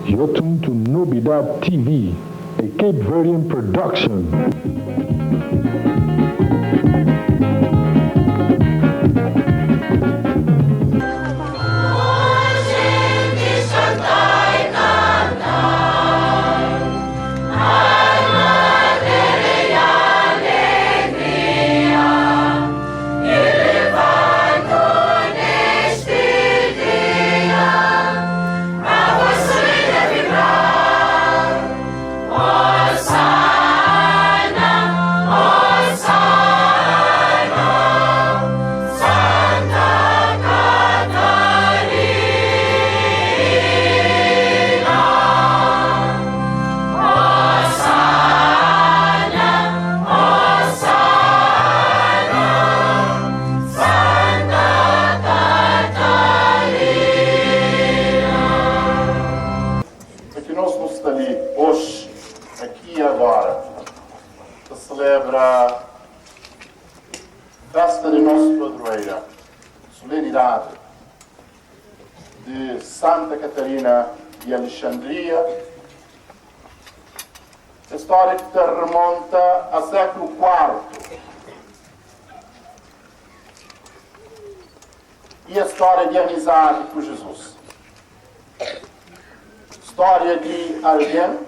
You're tuned to Nobidad TV, a Cape Verdean production. Pa ki nos nu sta li oxi, aki i agora, ta selebra festa di nos padroeira, solenidadi di Santa Catarina di Alexandria, es stória ki ta remonta a sékulu kuartu. I es stória di amizadi ku Jizus. Stória di algen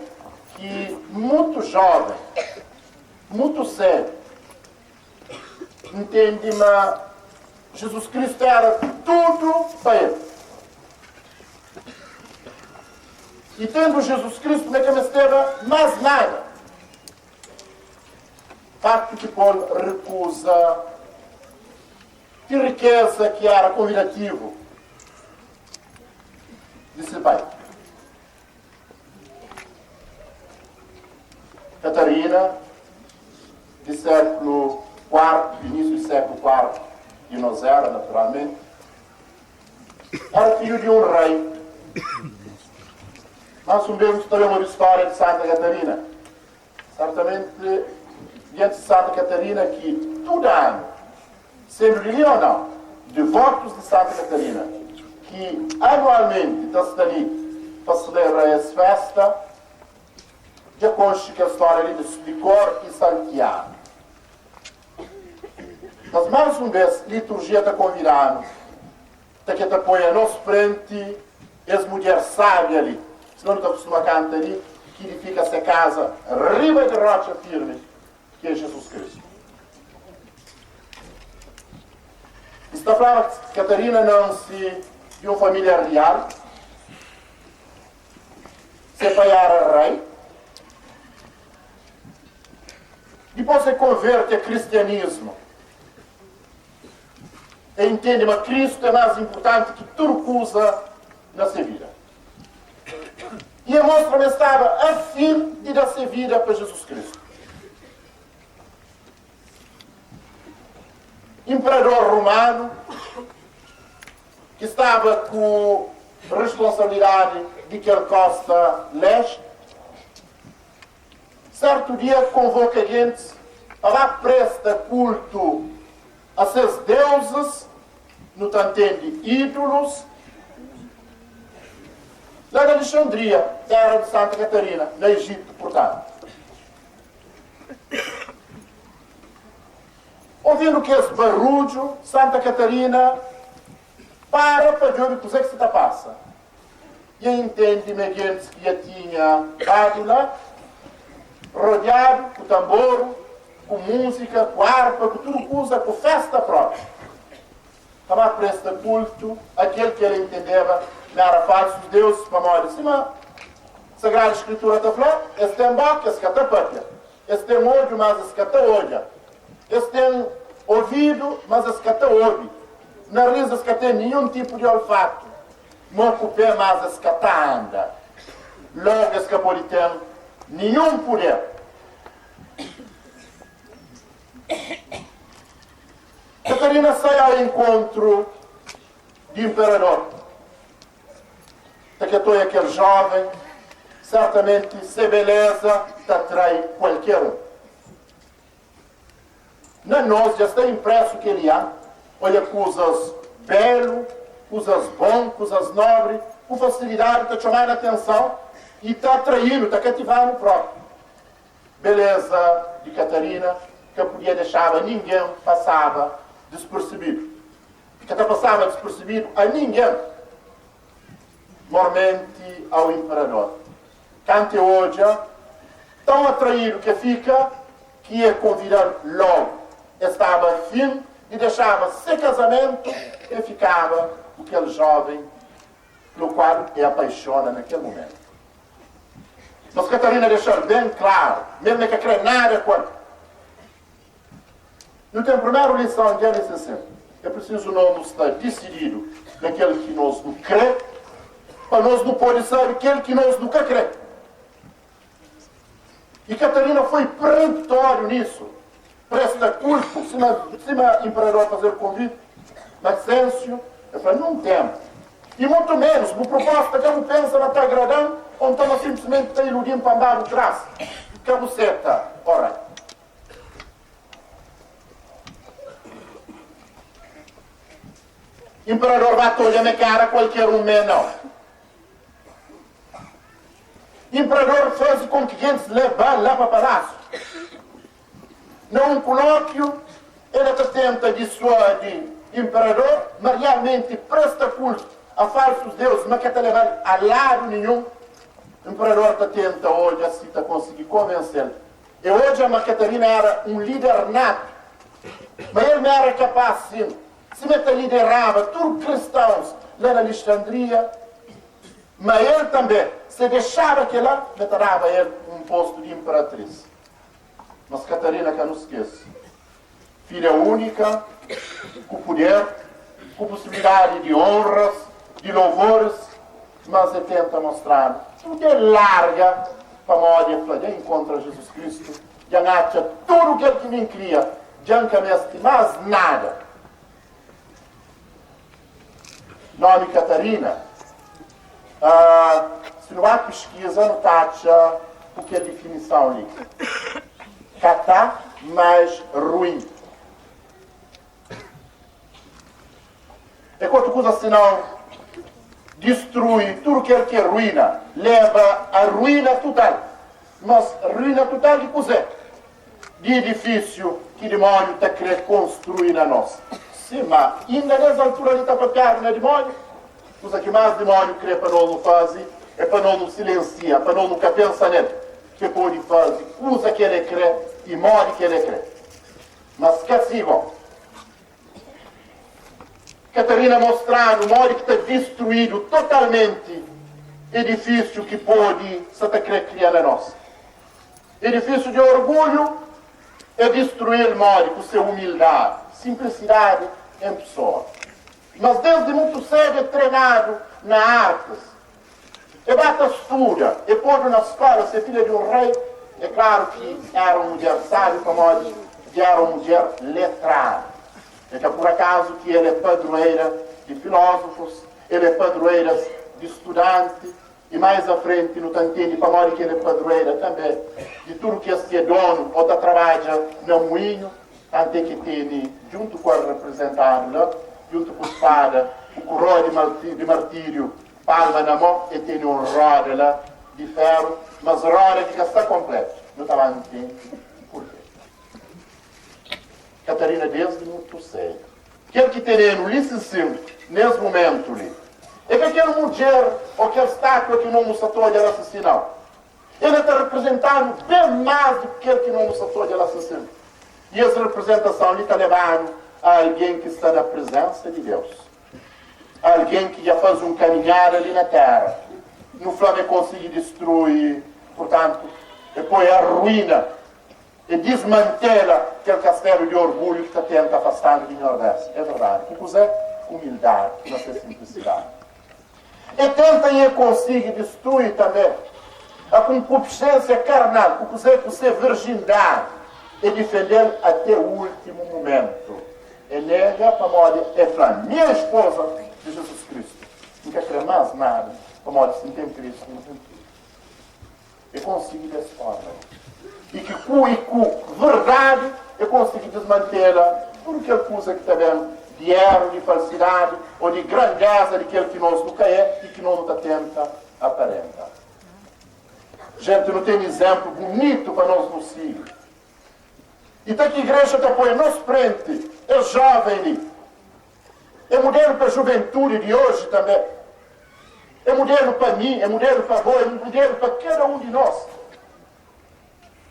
ki mutu jóven, mutu sédu, ntende ma Jizus Kristu éra tudu pa el. I tendu Jizus Kristu, ma el ka mesteba más nada. Faktu ki Paul rekuza Ki rikeza ki éra konvidativu di se pai? Katarina, di séklu kuartu, inísiu di séklu kuartu di nos éra, naturalmenti, éra fidju di un rei. Más un bês, nu sta ben obi stória di Santa Katarina. Sertamenti, dianti di Santa Katarina ki tudu anu, sendu di li o nau, divotus di Santa Katarina ki anualmenti ta sta li pa selebra es festa, dja konxe kel stória li di kor i saltiadu. Mas, más un bes, liturjia ta konvida-nu Ta ke ta poi a nos frenti es mudjer sábia li, sima nu ta kustuma kanta li, ki idifika se kaza riba di rotxa firmi, ki é Jizus Kristu. N sta fla ma Katarina nanse di un família rial, se pai éra rei, dipôs el konverte a kristianismu. El intende ma Kristu é más inpurtanti ki tudu kuza na se vida. I el mostra ma el staba afin di da se vida pa Jizus Kristu. Inperador romanu, ki staba ku responsabilidadi di kel kósta lésti, sértu dia konvoka gentis pa ba presta kultu A ses deuzis, nu ta ntende ídulus. La na Alixandria, téra di Santa Katarina, na Ejitu, purtantu. Ovindu kes barudju, Santa Katarina para pa djobe kuzê ki sa ta pasa. I e intende ma gentis ki dja tinha badu la, rodiadu ku tanboru, ku múzika, ku arpa, ku tudu kuza, ku fésta própi, ta ba presta kultu a kel ki el intendeba ma éra falsus deusis, pamodi, sima Sagradu Skritura ta fla, Es ten bóka, es ka ta pâpia, es ten odju, mas es ka ta odja, es ten ovidu, mas es ka ta obi, nariz, es ka ten ninhun tipu di olfatu. Mô ku pé, mas es ka ta anda. Logu es ka pode ten ninhun puder. Katarina sai ao enkontru di inperador. Ta ke toia kel joven, sertamenti se beleza ta atrai kualker un. Na nos dja sta inpresu kel ia, odja kuzas belu, kuzas bon, kuzas nobri, ku fasilidadi ta txomanu atenson. I ta atraí-nu, ta kativa-nu própi. Beleza di Katarina ka podia dexaba ningen pasaba dispersebidu. Ka ta pasaba dispersebidu a ningen, mormenti ao imperador. Kantu e odja, tãu atraídu ki e fika, ki e konvida-l logu. E staba afin di dexaba se kazamentu pa e fikaba ku kel joven pelo kual e apaixona na kel mumentu. Mas Katarina dexa-l ben klaru ma el me ka kre nada ku el. Nu ten primeru lison di el é sin, É prisizu nos nu sta disididu na kel ki nos nu kre, pa nos nu pode sabe kel ki nos nu ka kre. I Katarina foi peremptóriu nisu, presta kultu sima sima imperador faze-l konviti. Maxensiu, el fla, Nun ténpu, i mutu ménus, bu proposta ka bu pensa ma ta agrada-m ô nton ma sinplismenti ta iludi-m pa N ba bu tras. Ka bu seta, ó rei. Imperador ba ta odja ma é ka éra kualker un mê, nau. Imperador faze kon ki gentis leba-l la pa palásiu. Na un kulókiu, el ta tenta disuadi imperador ma rialmenti presta kultu a falsus deus ma ka ta leba-l a ladu ninhun. Imperador ta tenta odja si ta konsigi konvense-l. E odja ma Katarina éra un líder natu, ma el ma éra kapás sin, sima el ta lideraba tudu kristons la na Alixandria. Ma el tanbê, si e dexaba kel-la, ma el ta daba el un postu di inperatris. Mas Katarina ka nu skese, filha únika, ku puder, ku pusibilidadi di onras, di louvoris, mas e tenta mostradu tudu e larga pamodi e fla, Dja inkontra Jizus Kristu, dja N atxa tudu kel ki mi N kria, dja N ka meste más nada. Nomi Katarina, Si nu ba piskiza nu ta atxa ku kel difinison li, Kata mais ruin. É ka otu kuza sinau distrui tudu kel ki é ruína, leba a ruína tutal. Mas ruína tutal di kuzê? Di idifísiu ki dimóniu ta krê konstrui na nos. Sima inda nes altura li ta papiadu na dimóniu, kuza ki más dimóniu krê pa nos nu faze é pa nos nu silensia, pa nos nu ka pensa nel, pa e pode faze kuza ki el é krê i modi ki el é krê. Mas ka si gó. Katarina mostra-nu modi ki ta distruídu totalmenti edifísiu ki pode sa ta krê kria na nos. Edifísiu di orgulhu é distruí-l modi ku se umildadi, sinplisidadi en pesoa. Mas desdi mutu sedu é trenadu na artis. É ba ta studa, é podu na skola, se filha di un rei, é klaru ki éra un mudjer sábiu pamodi dja éra un mudjer letradu. É ka pur akazu ki el é padroeira di filózufus, el é padroeiras di studanti i mais a frenti nu ta ntende pamodi ki el é padroeira tanbe di tudu kes ki é donu ô ta trabadja na muinhu, tantu é ki tene djuntu ku el reprezentadu la, djuntu ku spada, ku koroa di martíriu. Palma na mó, e tene un roda la di feru, mas roda ki ka sta konpletu. Nu ta ba ntende purke. Katarina desdi mutu sedu. Kel ki tenenu li sinsin nes mumentu li, e ka kel mudjer o kel statua ki nomu sta ta odja la sinsin, nau. El e ta reprezentanu ben mas di kel ki nomu sta ta odja la sinsin. I es reprezentason li ta lebanu a algen ki sta na prezensa di Deus. Algen ki dja faze un kaminhada li na téra. Nu fla ma e konsigi distrui, purtantu, e poi a ruína, e dismantela kel kastelu di orgulhu ki ta tenta afasta-nu di Nhordés. É verdadi. Ku kuzê? Ku umildadi, na se sinplisidadi. E tenta i e konsigi distrui tanbê a kunkupiscênsia karnal. Ku kuzê? Ku se virjindadi. E difende-l até últimu mumentu. E nega pamodi e fla, Mi é espoza di Jizus Kristu, N ka kre más nada, pamodi si N ten Kristu, N ten tudu. E konsigi des forma li, i ki ku i ku verdadi e konsigi dismantela tudu kel kuza ki ta ben di eru, di falsidadi o di grandeza di kel ki nos nu ka é i ki nos nu ta tenta aparenta. Jente nu ten izénplu bunitu pa nos nu sigi. I ta ki igreja ta poi nos frenti es jóven li. É mudelu pa juventudi di oji tanbê. É mudelu pa mi, é mudelu pa bo, é mudelu pa kada un di nos.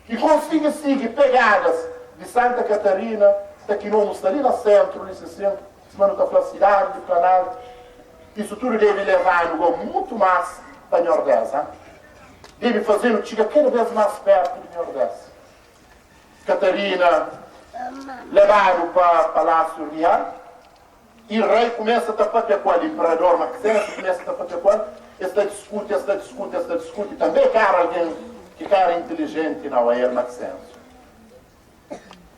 Ki konsigi sigi pegadas di Santa Catarina ta ki nomu sta li na sentru li sisin, sima nu ta fla sidadi di Planaltu. Isu tudu debe leva-nu go mutu mas pa Nhordés, ha? Debe faze-nu txiga kada bes mas pertu di Nhordés. Catarina lebadu pa Palásiu Rial i rei kumesa ta papia ku el, Imperador Maxensiu kumesa ta papia ku el. Es ta diskuti, es ta diskuti, es ta diskuti. Tanbê ka éra algen ki ka éra intilijenti, nau, el Maxensiu.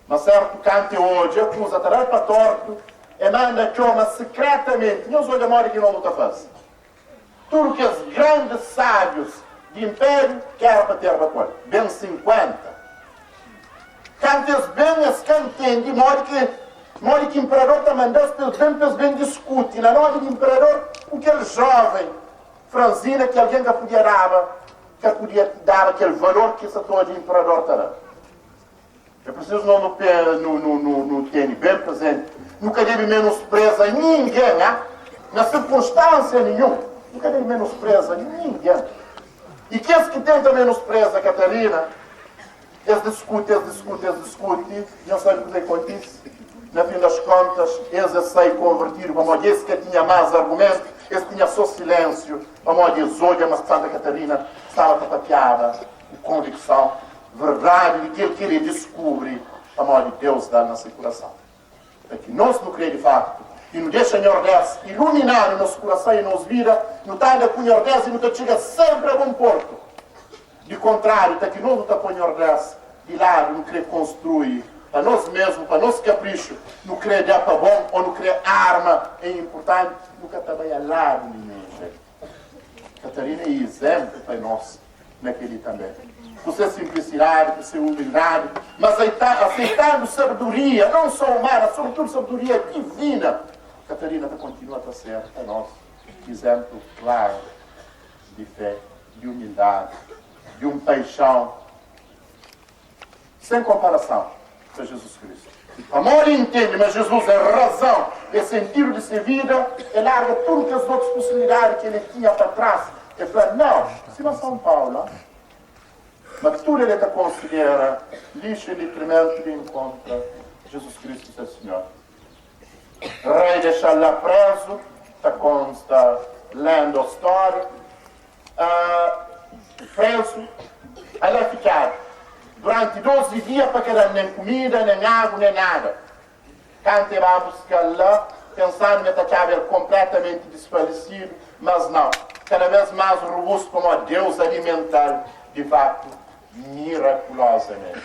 Ma sértu kantu e odja kuza ta da-l pa tortu, e manda txoma sekretamenti, Nhos odja modi ki nomu ta fase. Tudu kes grandis sábius di inpériu ki éra pa terba ku el, ben 50. Kantu es ben, es ka ntende modi ki modi ki inperador ta manda-s pa es ben, pa es ben diskuti na nómi di inperador ku kel jóven franzina ki algen ka podia daba ka podia daba kel valor ki es ta odja inperador ta da. É presizu nos nu nu nu nu tene ben prezenti, nu ka debe menospreza ningen, a na sirkunstansia ninhun, nu ka debe menospreza ningen. I kes ki tenta menospreza Katarina, es diskuti, es diskuti, es diskuti, nhos sabe kuzê ki kontise? Na fin das kontas, es es sai konvertidu pamodi es ka tinha más argumentu, es tinha sô silénsiu, pamodi es odja ma Santa Katarina staba ta papiaba ku konvikson verdadi di kel ki el diskubri pamodi Deus da-l na se kurason. Pa ki nos nu kre di faktu i nu dexa Nhordés ilumina-nu nos kurason i nos vida, nu ta anda ku Nhordés i nu ta txiga senpri a bon portu. Di kontráriu, ta ki nos nu ta poi Nhordés di ladu, nu kre konstrui pa nos mesmu, pa nos kaprixu, nu kre da pa bon ô nu kre arma é inpurtanti, nu ka ta bai a ladu ninhun jetu. Catarina é izénplu pa nos na kel-li tanbê. Ku se sinplisidadi, ku se umildadi, mas aseitándu sabedoria, non sô umana, sobretudu sabedoria divina, Catarina ta kontinua ta ser pa nos izénplu klaru di fé, di umildadi, di un paixãu sen konparasãu pa Jizus Kristu. Pamodi e ntende ma Jizus é razãu, é sentidu di se vida, e larga tudu kes otus pusibilidadi ki el tinha pa tras. E fla, Nau, sima São Paulu, ma tudu el ta konsidera lixu en detrimentu di inkontra Jizus Kristu, se Sinhor. Rei dexa-l la prézu, ta konsta lenda ô stória. Prézu, el fikadu duranti 12 dia pa ka da-l nen kumida, nen agu, nen nada. Kantu e ba buska-l la, pensandu ma e ta atxaba el konpletamenti disfalesidu, mas nau, kada bes más robustu, pamodi Deus alimenta-l di faktu mirakulozamenti.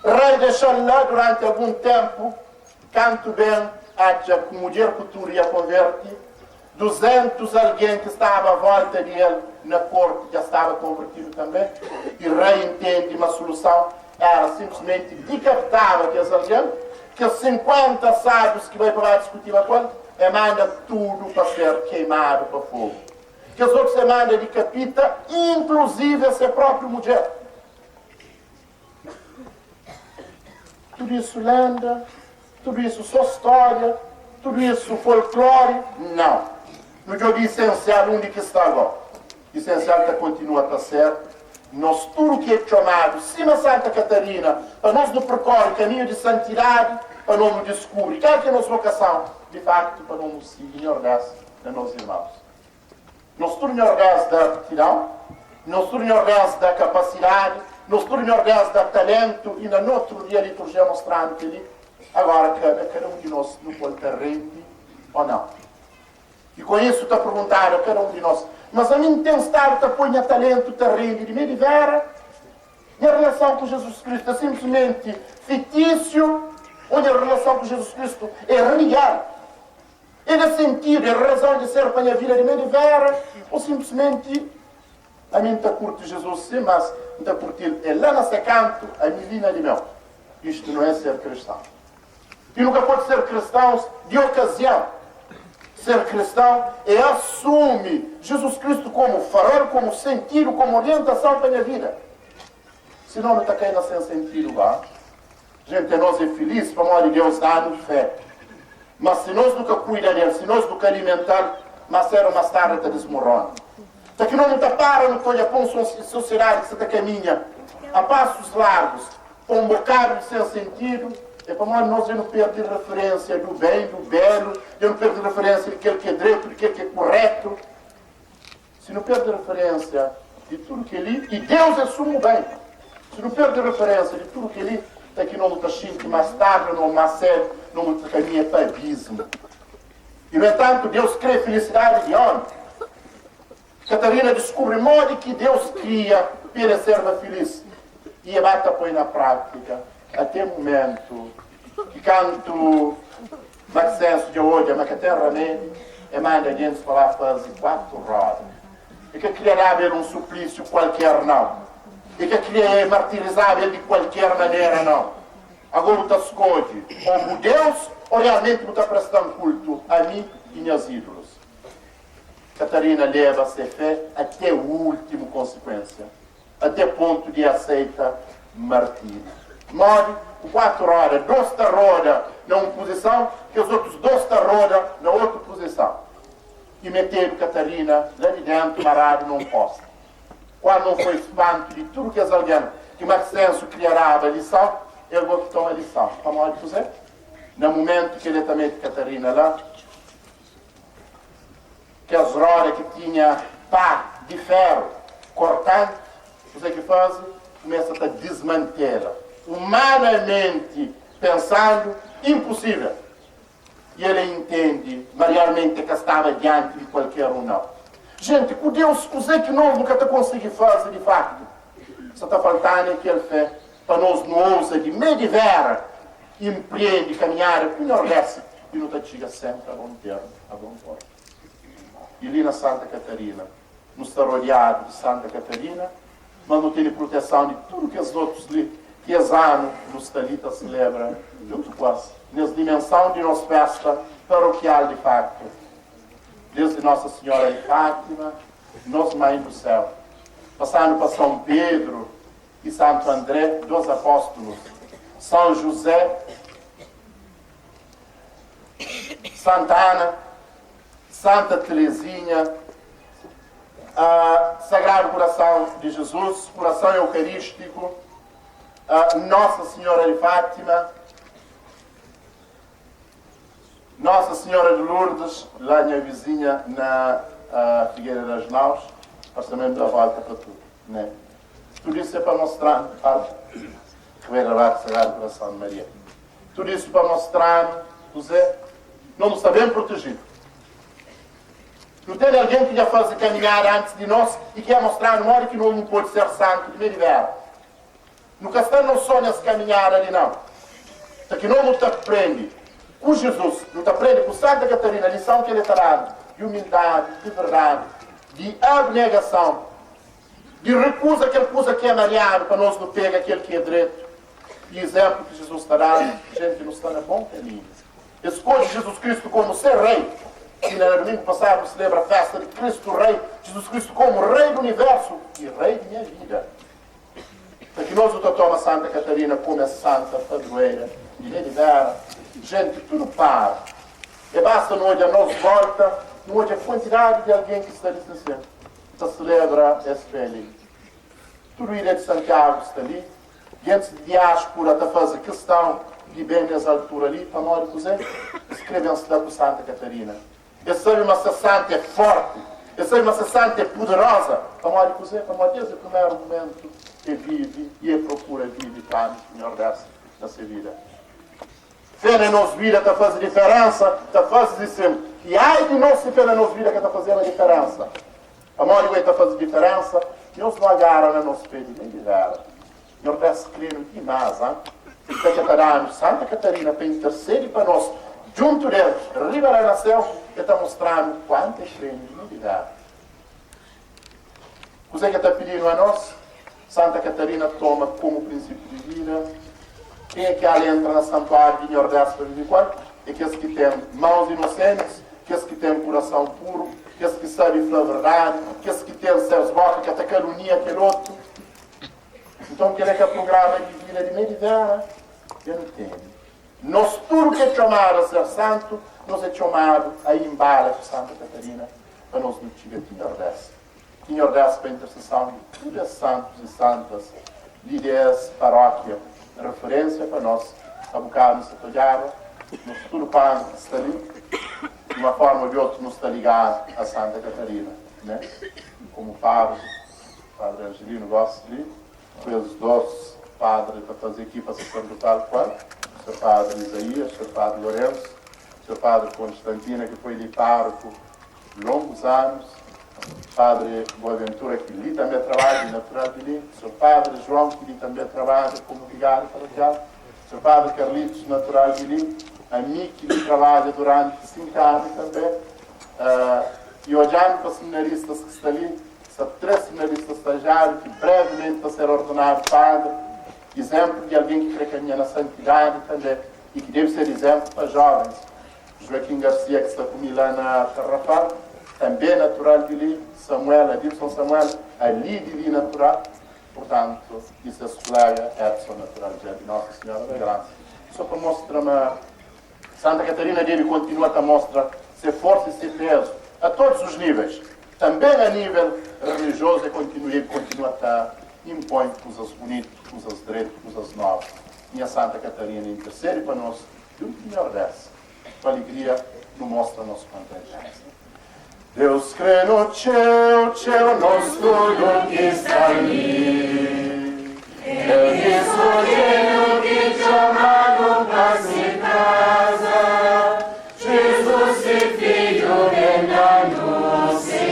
Rei dexa-l la duranti algun ténpu. Kantu ben atxa ku mudjer ku tudu ia konverti, duzentus algen ki staba a volta di el na korti dja staba konvertidu tanbê. I rei intende ma suluson éra sinplismenti dikapitaba kes algen. Kes 50 sábius ki bai pa ba diskutiba ku el, e manda tudu pa ser keimadu pa fogu. Kes otus e manda dikapita, inkluzive se própi mudjer. Tudu isu lenda? Tudu isu so storia? Tudu isu folklori? Nau. Nu djobe isensial undi ki sta go. Isensial ta kontinua ta ser nos tudu ki e txomadu, sima Santa Katarina, pa nos nu perkori kaminhu di santidadi, pa nos nu diskubri kal ki e nos vokason di faktu, pa nos nu sigi Nhordés na nos irmaus. Nos tudu Nhordés da aptidão, nos tudu Nhordés da kapasidadi, nos tudu Nhordés da talentu i na notru dia liturjia mostranu keli. Agora kabe a kada un di nos nu pol ta rende o nau. I ku isu ta perguntadu a kada un di nos, mas ami N ten stadu ta poi nha talentu ta rende di mi di vera? Nha relason ku Jesus Kristu é simplisimenti fitísiu o nha relason ku Jesus Kristu é real? É da sentidu, é razon di ser pa nha vida di me di vera o sinplismenti ami N ta kurti Jesus si, mas N ta kurti-l é la na se kantu, ami li na di meu. Istu no é ser kriston. I nu ka pode ser kristons di okazion. Ser kristão é asumi Jizus Kristu komu farol, komu sentidu, komu orientason pa nha vida. Sinon nu ta kai na sen sentidu ba. Jenti, anos é filis pamodi Deus da-nu fé. Má si nos nu ka kuida del, si nos nu ka alimental, más sédu ô más tardi el ta dismorona. Ta ki nos nu ta para nu ta odja pa un sosiedadi ki sta ta kaminha a pasus largus pa un bokadu di sen sentidu, é pamodi nos dja nu perde referénsia du ben, du belu, dja nu perde referénsia di kel ki é dretu, di kel ki é kuretu. Si nu perde referénsia di tudu kel-li, i Deus é sumu ben, si nu perde referénsia di tudu kel-li, ta ki no nu ta xinti más tardi ô no más sédu, no nu ta kaminha pa abismu. I, nu entantu, Deus krê filisidadi di ómi. Katarina diskubri modi ki Deus kria pa el sérba filís i el ba ta poi na prátika até mumentu ki kantu Maxensu dja odja ma ka ten ramedi, e manda gentis pa ba faze kuatu roda. E ka kria daba el un suplisiu kualker, nau. E ka kria martirizaba el di kualker manera, nau. Agó bu ta skodje ô bu Deus ô realmenti bu ta presta-m kultu ami i nhas ídulus. Katarina leba se fé até últimu konsikuensia. Até pontu di aseita martíriu. Modi? Ku kuatu roda, dos ta roda na un puzison, kes otus dos ta roda na otu puzison. I metedu Katarina la di dentu, maradu na un posti. Kual non foi spantu di tudu kes algen ki Maxensu kria daba lison, el go ki toma lison. Pamodi kuzê? Na mumentu ki el ta mete Katarina la, Kes roda ki tinha pá di féru kortanti, kuzê ki faze? Kumesa ta dismantela. Umanamenti pensandu, inpusível. I el intende ma realmenti el ka staba dianti di kualker un, nau. Jenti, ku Deus, kuzê ki nos nu ka ta konsigi faze di faktu? Sa ta falta-nu é kel fé pa nos nu ouza di mé di vera inprende kaminhada ku Nhordés i nu ta txiga senpri a bon termu, a bon portu. I li na Santa Katarina, nu sta rodiadu di Santa Katarina, mas nu tene proteson di tudu kes otus li ki es anu nu sta li ta selebra djuntu ku es nes dimensão di nos festa parokial di faktu, desdi Nosa Sinhora di Fátima, nos Mãe do Céu, pasandu pa São Pedru, i Santu André, dos apóstulus, São Juzé, Santa Ana, Santa Terezinha, Sagradu Kurason di Jizus, Kurason Eukarístiku, Nosa Sinhora di Fátima, Nosa Sinhora di Lourdes, la nha vizinha na Figueira das Naus, parse-m da volta pa tudu, né? Tudu isu é pa mostra-nu, fala, Ribeira Baixo, Sagradu Kurason di Maria. Tudu isu pa mostra-nu kuzê? Nu sta ben protejidu. Nu ten algen ki dja faze kaminhada antis di nos i ki dja mostra-nu modi ki nu pode ser santu di mé-di-vera. Nu ka sta nos sô nes kaminhada li, nau. Ta ki nos nu ta prende ku Jizus, nu ta prende ku Santa Katarina lison ki el ta da-nu di umildadi, di verdadi, di abnegason. Di rekuza kel kuza ki é mariadu pa nos nu pega kel ki é dretu. I izénplu ki Jizus ta da-nu, jenti nu sta na bon kaminhu. Es skodje Jizus Kristu komu se Rei. Inda na dumingu pasadu nu selebra fésta di Kristu Rei, Jizus Kristu komu Rei di universu i Rei di nha vida. Pa ki nos nu ta toma Santa Katarina komu es santa padroeira di lé di vera, jenti tudu para. E basta nu odja nos volta, nu odja kuantidadi di algen ki sta li sinsin. Ta selebra es fé li. Tudu ilha di Santiagu sta li. Gentis di diáspura ta faze kistãu di ben nes altura li. Pamodi kuzê? Es krê ben sta ku Santa Katarina. Es sabe ma ses santa é forti. Es sabe ma ses santa é puderoza. Pamodi kuzê? Pamodi desdi primeru mumentu e vive i e prokura vive planus di Nhordés na se vida. Fé na nos vida ta faze diferénsa? Ta faze sin. I ai di nos si fé na nos vida ka ta fazeba diferénsa. Pamodi ku el ta faze diferénsa? Nhos no agara na nos fé di ben di vera. Nhordés krenu dimás, an? Fé ke ta da-nu Santa Katarina pa intersede pa nos djuntu del riba la na séu, el ta mostra-nu kuantu el krenu di ben di vera. Kuzê ke ta pidi-nu anos? Santa Katarina toma komu prinsipiu di vida, Kenha ki al entra na santuáriu di Nhordés pa vive ku el é kes ki ten maus inosentis. Kes ki ten kurason puru, kes ki sabe fla verdadi, kes ki ten ses boka ka ta kalunia kel otu. Nton, kel é ka prugrama di vida di mé-di-vera? Dja nu tene. Nos tudu ki é txomadu a ser santu, nos é txomadu a inbala ku Santa Katarina pa nos nu txiga ti Nhordés. Ki Nhordés, pa interseson di tudu es santus i santas li di es parókia, referénsia pa nos, a bukadu nu sta ta odjaba, nos tudu kantu ki sta li, di uma forma ou di otu nu sta ligadu a Santa Katarina, né? Komu pároku, Padre Angelino gosi li, ku es dos padre ta faze ekipa saserdotal ku el, Seu Padre Isaías, Seu Padre Lourenço, Seu Padre Constantina ki foi li pároku longus anus, Padre Boaventura ki li tanbe trabadja, e natural di li, Seu Padre João ki li tanbe trabadja komu vigáriu parokial, Seu Padre Carlitos natural di li, ami ki li trabadja duranti 5 anu tanbe, i odjandu pa seminaristas ki sta li, Sta 3 seminarista stajiáriu ki brevimenti ta ser ordenadu padri, izénplu di algen ki kre kaminha na santidadi tanbê i ki debe ser izénplu pa jóvens. Joaquim Garcia ki sta ku mi la na Tarrafal, tanbê natural di li, Samuel, Adilson Samuel, ali di li natural, purtantu, i ses kulega Edson natural dja di Nosa Sinhora da Grasa. Sô pa mostra ma Santa Catarina debe kontinua ta mostra se forsa i se pezu a todos os níveis, tanben a nível religiozu e kontinua debe kontinua ta inpoi kuzas bunitu, kuzas dretu, kuzas nobu. Nha Santa Catarina intersede pa nos djuntu di Nhordés, ku aligria nu mostra nos kontenténsa. Deus kre-nu txeu, txeu, nos tudu ki sta li. El ki skodje-nu ki txoma-nu pa se kaza. Jizus se Fidju ben da-nu se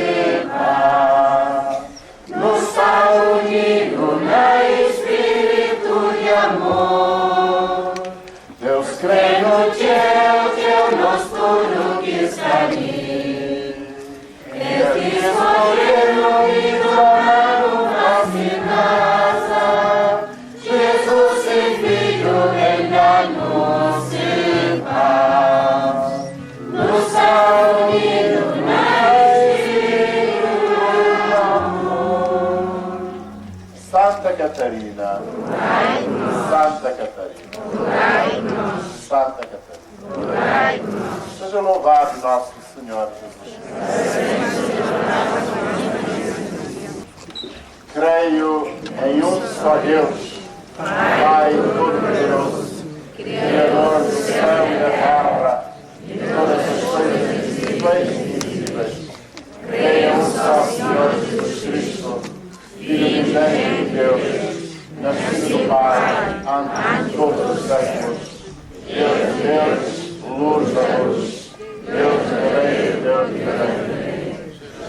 pas. Nu sta unidu na spiritu di amor. Deus kre-nu txeu, txeu, nos tudu ki sta li. El ki skodje-nu i txoma-nu pa se kaza. Jizus se Fidju ben da-nu se pas. Nu sta unidu na spiritu di amor. Santa Catarina, Santa Catarina, Santa Catarina. Seja louvado nosso Senhor Jesus Cristo. Creio em um só Deus, Pai Todo-Poderoso, Criador do céu e da terra, e de todas as coisas visíveis e invisíveis. Creio em um só Senhor Jesus Cristo, Filho unigênito de Deus, nascido do Pai antes de todos os séculos, Deus de Deus, luz da luz, Deus verdadeiro, Deus verdadeiro,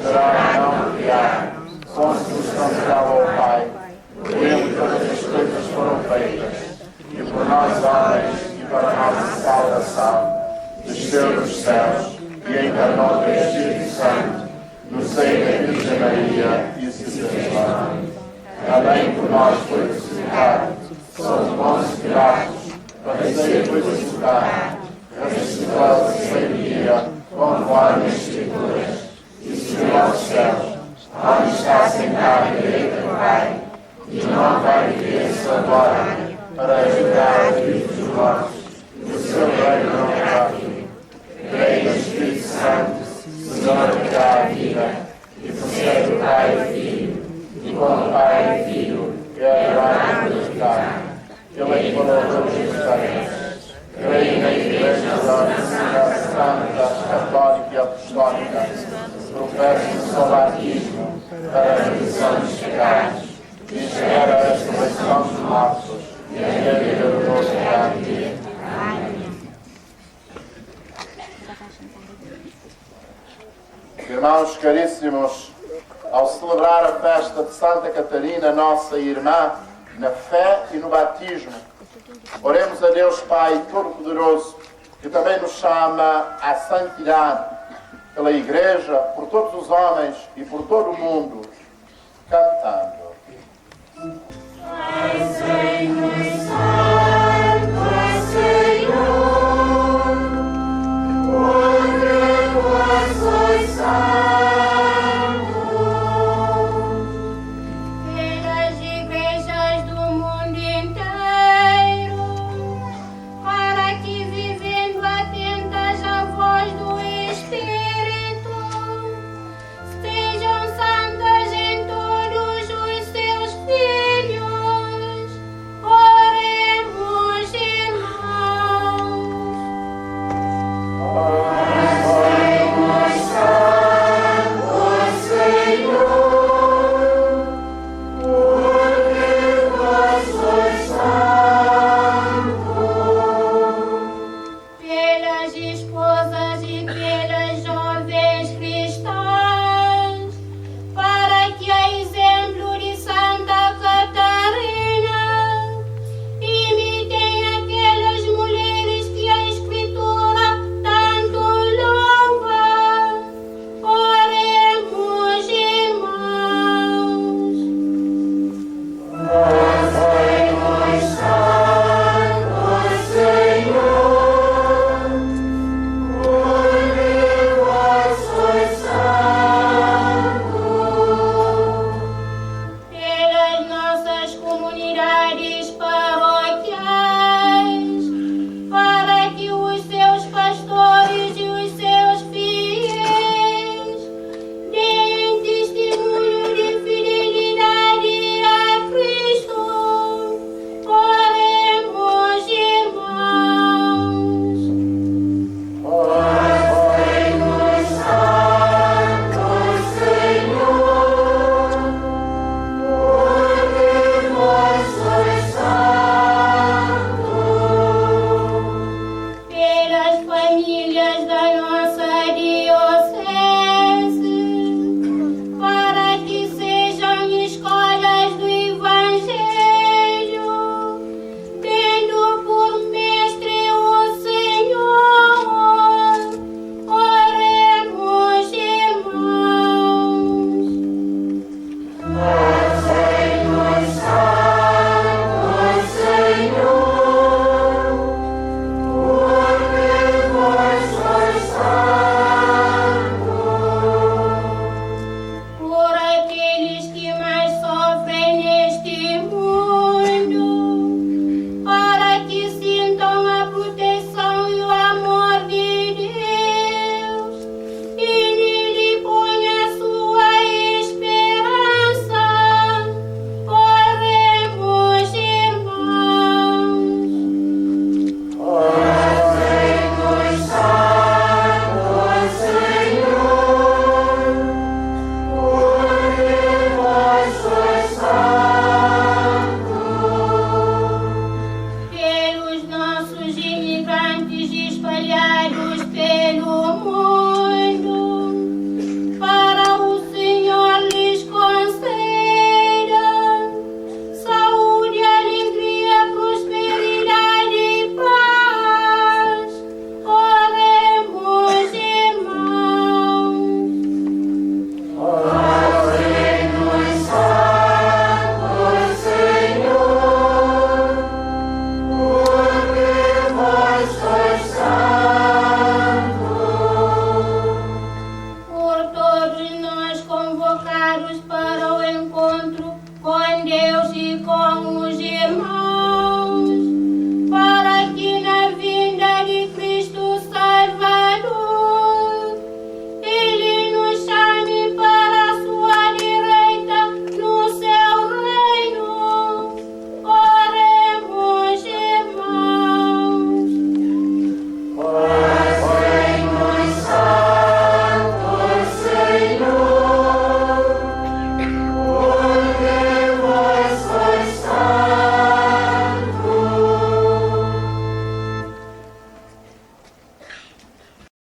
será não criado, consubstancial ao Pai, por ele todas as coisas foram feitas, e por nós homens e para nossa salvação, desceu dos céus e encarnou do Espírito Santo, no seio da Virgem Maria e se fez homem. Também por nós foi crucificado, sob Pôncio Pilatos, padeceu e foi sepultado, ressuscitou ao terceiro dia, conforme as Escrituras, e subiu aos céus, onde está sentado à direita do Pai, e de novo há de vir em sua glória, para julgar os vivos e os mortos, e o seu reino não terá fim. Creio no Espírito Santo, Senhor que dá a vida, e procede do Pai e do Filho, e com o Pai e o Filho é adorado e glorificado. Ele é que falou a todos os profetas. Creio na Igreja da Santa, Católica e Apostólica, professo o só batismo para a remissão dos pecados, e espero a ressurreição dos mortos e a vida do novo cada dia. Irmãos caríssimos, ao celebrar a festa de Santa Catarina, nossa irmã, na fé e no batismo, oremos a Deus Pai Todo-Poderoso, que também nos chama à santidade pela Igreja, por todos os homens e por todo o mundo, cantando. Pai Santo e Santo é Senhor, porque